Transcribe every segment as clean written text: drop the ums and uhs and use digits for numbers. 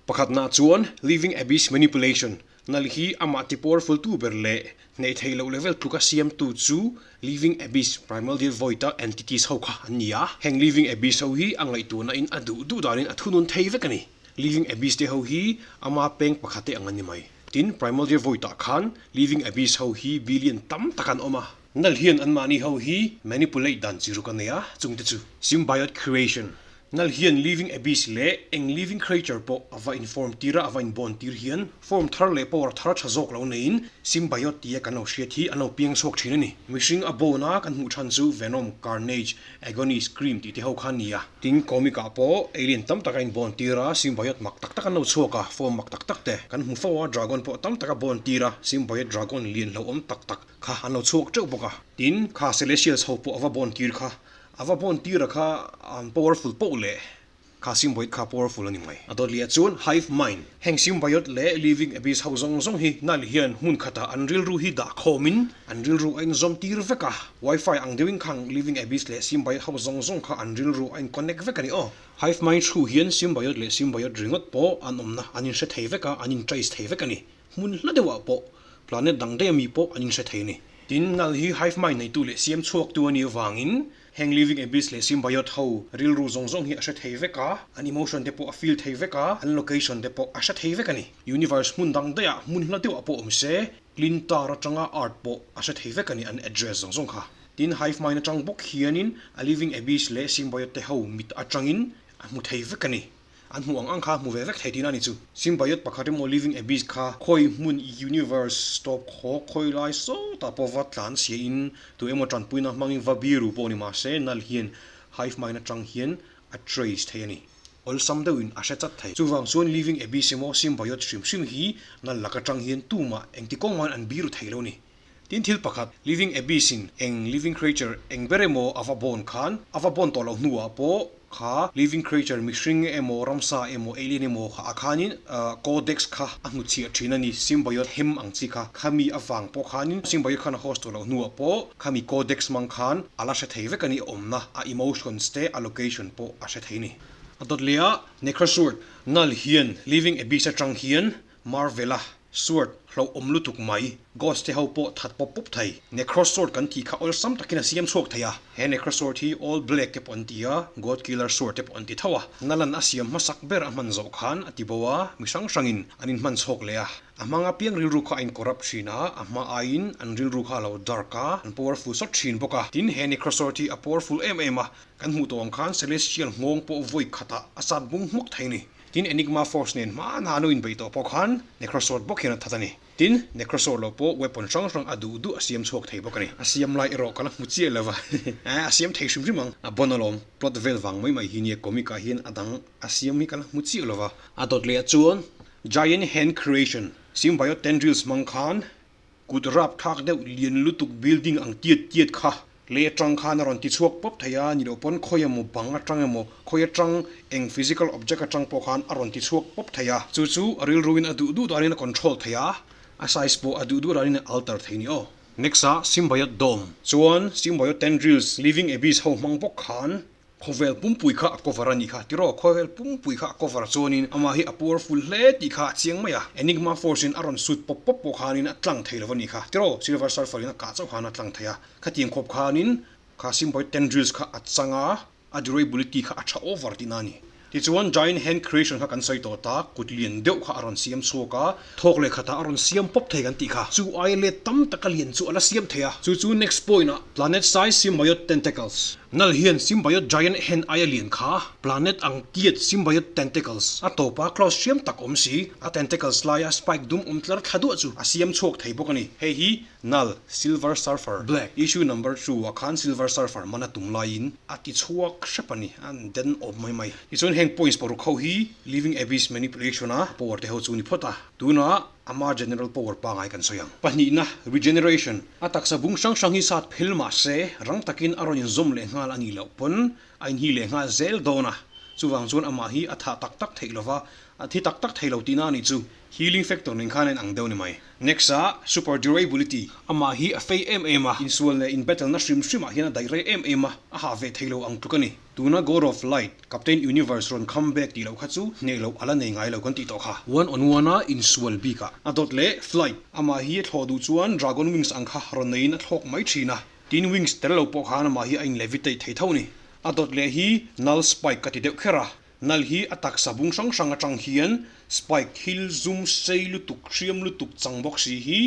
Pakhatna chuan Living Abyss Manipulation, Nal hi amah ti powerful tu ber leh hneih theih loh level tluka siamtu chu Living Abyss, Primordial Void a entities ho kha an ni a. Heng Living Abyss ho hi a ngaihtuahna in a duh duh danin a thunun thei vek a ni. Living Abyss te ho hi ama peng pakhat te ang an ni mai. Tin, Primordial Void ah khan Living Abyss ho hi billion tam tak an awm a. Nal hian anmahni ho hi manipulate dan chi ruk a nei a, chungte chu Symbiote Creation, Nal hian living abyss leh eng living creature pawh a va inform tir a, a va inbond tir hian form thar leh power thar tha zawk lo neiin symbiote tia kan lo hriat hi an lo piang chhuak thin a ni. Mihring a bone a kan hmuh chhan chu Venom, Carnage, Agony, Scream tih te ho kha a ni a. Tin, comic ah pawh alien tam tak a inbond tir a, symbiote mak tak tak an lo chhuak a, form mak tak tak te kan hmu fo a, dragon pawh tam tak a bond tir a, symbiote dragon lian hlauhawm tak tak kha an lo chhuak teuh bawk a. Tin, kha Celestials ho pawh a va bond tir kha A va bawn tira kha an powerful poh leh kha symbiote kha powerful a ni mai. A dawt leh chuan hive mind. Heng symbiote leh living abyss ho zawng zawng hi Nile hian hmun khatah an rilru hi dah khawmin an rilru a inzawm tir vek a. Wifi ang deuhin khang living abyss leh symbiote ho zawng zawng kha an rilru a in connect vek a ni aw. Hive mind thu hian symbiote leh symbiote ringawt pawh an awmna an inhre thei vek a, an in trace thei vek a ni. Hmun hla deuhah pawh planet dang daih ami pawh an inhre thei a ni. Tin, Nal hi hive mind neitu leh siam chhuaktu a nih avangin heng living abyss leh symbiote ho rilru zawng zawng hi a hre thei vek a, an emotion te pawh a feel thei vek a, an location te pawh a hre thei vek a ni. Universe hmun dang daihah hmun hla deuhah pawh awm se, Klintar atanga art pawh a hre thei vek a ni an address zawng zawng kha. Tin, hive mind atang bawk hianin a living abyss leh symbiote te ho mit atangin a hmu thei vek a ni. An hmuh ang ang kha hmu ve vek thei tihna a ni chu. Symbiote pakhat emaw Living Abyss kha khawi hmun universe stop khaw khawi lai sawtah pawh va tlan chhia in tu emaw tanpuina hmangin va biru pawh ni mahse Null hian hive mind atang hian a trace thei a ni. Awlsam deuhin a hre chat thei. Chuvang chuan Living Abyss emaw Symbiote hrim hrim hi Null lak atang hian tumah engti kawng mahin an biru thei lo a ni. Tin thil pakhat, Living Abyss in eng living creature eng ber emaw a va bond khan, a va bond tawh loh hnuah pawh kha living creature mihring emaw ramsa emaw alien emaw kha a khanin codex kha a hnuchhiah thin a ni, symbiote hem ang chi kha. Khami avang pawh khanin symbiote khan a host tawh loh hnuah pawh khami codex hmang khan a la hre thei vek a ni, a awmna, a emotions te, a location pawh a hre thei a ni. A dawt leh a, Necrosword, Null hian Living Abyss atang hian Marvel-a sword hlauhawm lutuk mai, Ghost te ho pawh that pawp pawp thei. Necro sword kan tih kha awlsam takin a siam chhuak thei a. He Necro sword hi All Black te pawh an ti a, God Killer sword te pawh an ti tho a. Nalan a siam hmasak ber a hman zawh khan a ti bo a, mi hrang hrangin an inhman chhawk leh a. A hmang apiang rilru kha a in corrupt thin a, a hma aiin an rilru kha a lo dark a, an powerful sawt thin bawk a. Tin, he Necro sword hi a powerful em em a, kan hmuh tawh ang khan Celestial nghawng pawh vawi khatah a sat bung hmawk thei a ni. Tin, Enigma Force nen hmana an lo inbeih tawh pawh khan Necrosword bawk hian a that a ni. Tin, Necrosword lo pawh weapon hrang hrang a duh duh a siam chhuak thei bawk a ni. A siam lai erawh ka la hmu chiah lo va, a siam thei hrim hrim ang. A bon alawm, plot vel vang mai mai hi nia comic ah hian a dang a siam hi ka la hmu chiah lo va. A dawt leh ah chuan Giant Hand Creation, Symbiote Tendrils hmang khan Kut rap thlak deuh lian lutuk building ang tiat tiat kha lei atang khan a rawn ti chhuak pawp thei a, ni loh pawn khawi emaw bang atang emaw khawi atang eng physical object atang pawh khan a rawn ti chhuak pawp thei a, chu chu a rilruin a duh duh danin a control thei a, a size pawh a duh duh danin a alter thei ni aw. Next ah Symbiote Dome chuan Symbiote Tendrils Living Abyss ho hmang bawk khan Khawvel pumpui kha a cover a nih kha tiraw? Khawvel pumpui kha a cover chuanin amah hi a powerful hle tih kha a chiang mai a. Enigma Force in a rawn sut pawp pawp pawh khanin a tlang thei lo a nih kha tiraw? Silver Surfer in a kah chauh khan a tlang thei a. Khatiang khawp khanin kha Symbiote Tendrils kha a chang a, a durability kha a tha over tihna a ni. Tichuan Giant Hand Creation kha kan sawi tawh ta, kut lian deuh kha a rawn siam chhuak a, thawk leh khatah a rawn siam pawp thei kan tih kha. Chu aia let tam taka lian chu a la siam thei a, chu chu next point ah Planet Size Symbiote Tentacles. Nal hian Symbiote Giant Hand aia lian kha Planet ang tiat Symbiote Tentacles a tawpa claws hriam tak awm si, a tentacles laia spike dum awm tlar thla duah chu a siam chhuak thei bawk a ni. Hei hi Null, Silver Surfer, Black, Issue number two ah khan Silver Surfer man a tum laiin a ti chhuak hrep a ni, an den awm mai mai. Tichuan heng points paruk ho hi Living Abyss Manipulation a power te ho chu ni phawt a, tunah ama general power pangai kan sawi ang. Pahnihna, Regeneration, a taksa bung hrang hrang hi sat phel mah se rang takin a rawn inzawm leh nghal a nih loh pawn a inhi leh nghal zel dawn a, chuvang chuan amah hi a thah tak tak theih lova, a thi tak tak thei lo tihna a nih chu. Healing factor nen khan a in ang deuh ni mai. Next ah super durability. Amah hi a fei em em a, insual leh in battle na hrim hrim ah hian a daih rei em em a, a hah ve thei lo ang tluk a ni. Tuna God of Light, Captain Universe rawn come back tih loh kha chu hneh loh a la nei ngai lo kan tih tawh kha. One on one a insual bik ah. A dawt leh Flight. Amah hi a thlawh duh chuan Dragon Wings ang kha rawn neiin a thlawk mai thin a. Tin Wings tel lo pawh khan amah hi a in levitate thei tho ni. A dawt leh hi Null Spike ka ti deuh kher a. Null hi a taksa bung hrang hrang atang hian Spike thil zum sei lutuk hriam lutuk chang bawk si hi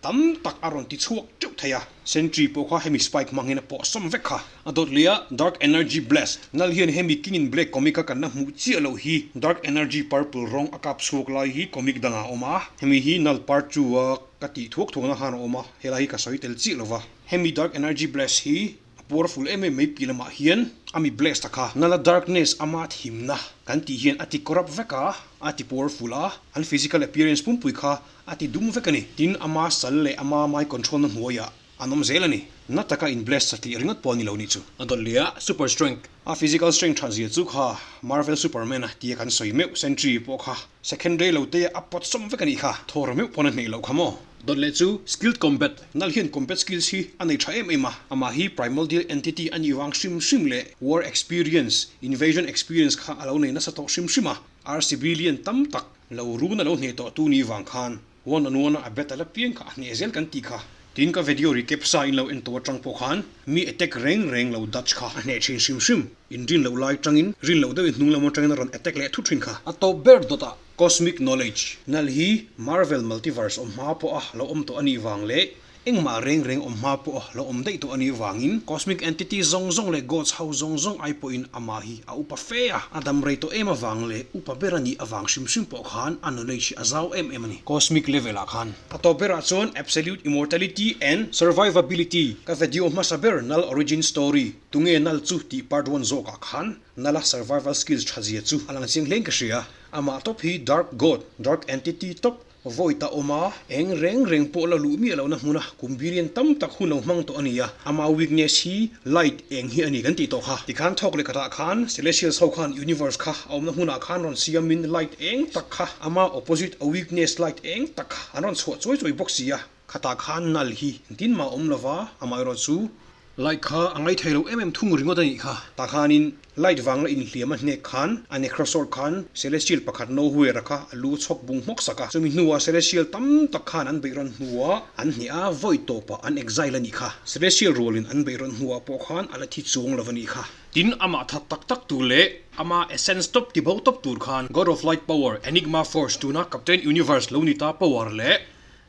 Tam tak a rawn ti chhuak teuh thei a, Sentry pawh kha hemi spike hmang hian a pawh sawm vek kha. A dawt leh a, Dark Energy Blast nal hian hemi King in Black comic a kan la hmuh chiah loh hi Dark Energy Purple rawng a kap chhuak lai hi comic dangah a awm a, hemi hi nal part 2 a ka tih thuak thuakna khan a awm a, helai hi ka sawi tel chiah lo va. Hemi Dark Energy Blast hi A powerful em em mai piah lamah hian a mi bless ta kha. Nala darkness ama thimna kan tih hian a ti corrupt vek a, a ti powerful a, an physical appearance pumpui kha a ti dum vek a ni. Tin, ama sal leh ama mind control na hnuaiah an awm zel a ni. Na taka in bless satliah ringawt pawh a ni lo nih chu. A dawt leh a super strength. A physical strength that zia chu kha Marvel Superman a tia kan sawi meuh Sentry pawh kha second rei lo te a pawt sawm vek a nih kha. Thawr meuh pawn a hneih loh kha maw. Dawt leh chu skilled combat. Nal hian combat skills hi a nei tha em em a, amah hi primordial entity a nih vang hrim hrim leh war experience, invasion experience kha a lo nei nasa tawh hrim hrim a, RCB lian tam tak lo run a lo hneh tawh tu nih vang khan one on one a a battle apiang kha a hneh zel kan tih kha. Tin ka video recap sa in lo en tawh atang pawh khan mi attack reng reng lo Dutch kha a hneh thin hrim hrim, in rin loh lai tangin rin loh deuhin hnung lam atangin a rawn attack leh thut thin kha. A tawp ber dawt ah Cosmic Knowledge, Nal hi Marvel Multiverse awm hma pawha lo awm tawh a nih vang leh engmah reng reng awm hma pawha lo awm daih tawh a nih vangin Cosmic Entity zawng zawng leh Gods ho zawng zawng ai pawhin amah hi a upa fe a, a dam rei tawh em avang leh upa ber a nih avang hrim hrim pawh khan a knowledge hi a zau em em a ni. Cosmic level ah khan. A tawp berah chuan Absolute Immortality and Survivability ka video hmasa ber Null Origin Story, Tunge Null Chu tih part one zawkah khan Null-a survival skills tha zia chu a lang chiang hlein ka hria. Amah tawp hi Dark God, Dark Entity tawp, Void a awm a, eng reng reng pawh la luh miah lohna hmuna kum billion tam tak hun lo hmang tawh a ni a. Ama weakness hi Light eng hi a ni kan tih tawh kha. Tikhan thawk leh khatah khan Celestials ho khan Universe kha a awmna hmunah khan rawn siamin Light eng tak kha ama opposite a weakness Light eng tak kha an rawn chhuah chuai chuai bawk si a. Khatah khan nal hi engtin mah awm lova, amaherawh chu light kha a ngaithei lo em em thung ringawt a nih kha. Tah khanin light vang la inhliam a hnek khan a necrosword khan celestial pakhat Nowhere-a kha a lu chhawk bung hmawk sak a. Chumi hnuah celestial tam tak khan an beih rawn hnuah an hneh a, vawi tawpah an exile a nih kha. Celestial rualin an beih rawn hnuah pawh khan a la thi chuang lo a nih kha. Tin, amah that tak tak tur leh ama essence tawp ti bo tawp tur khan God of Light power, Enigma Force tuna Captain Universe lo ni ta power leh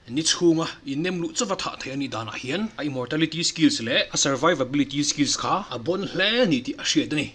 Ni chhunga innem luh chauva thah theih a nih danah hian a immortality skills leh a survivability skills kha a bawn hle a ni tih a hriat a ni.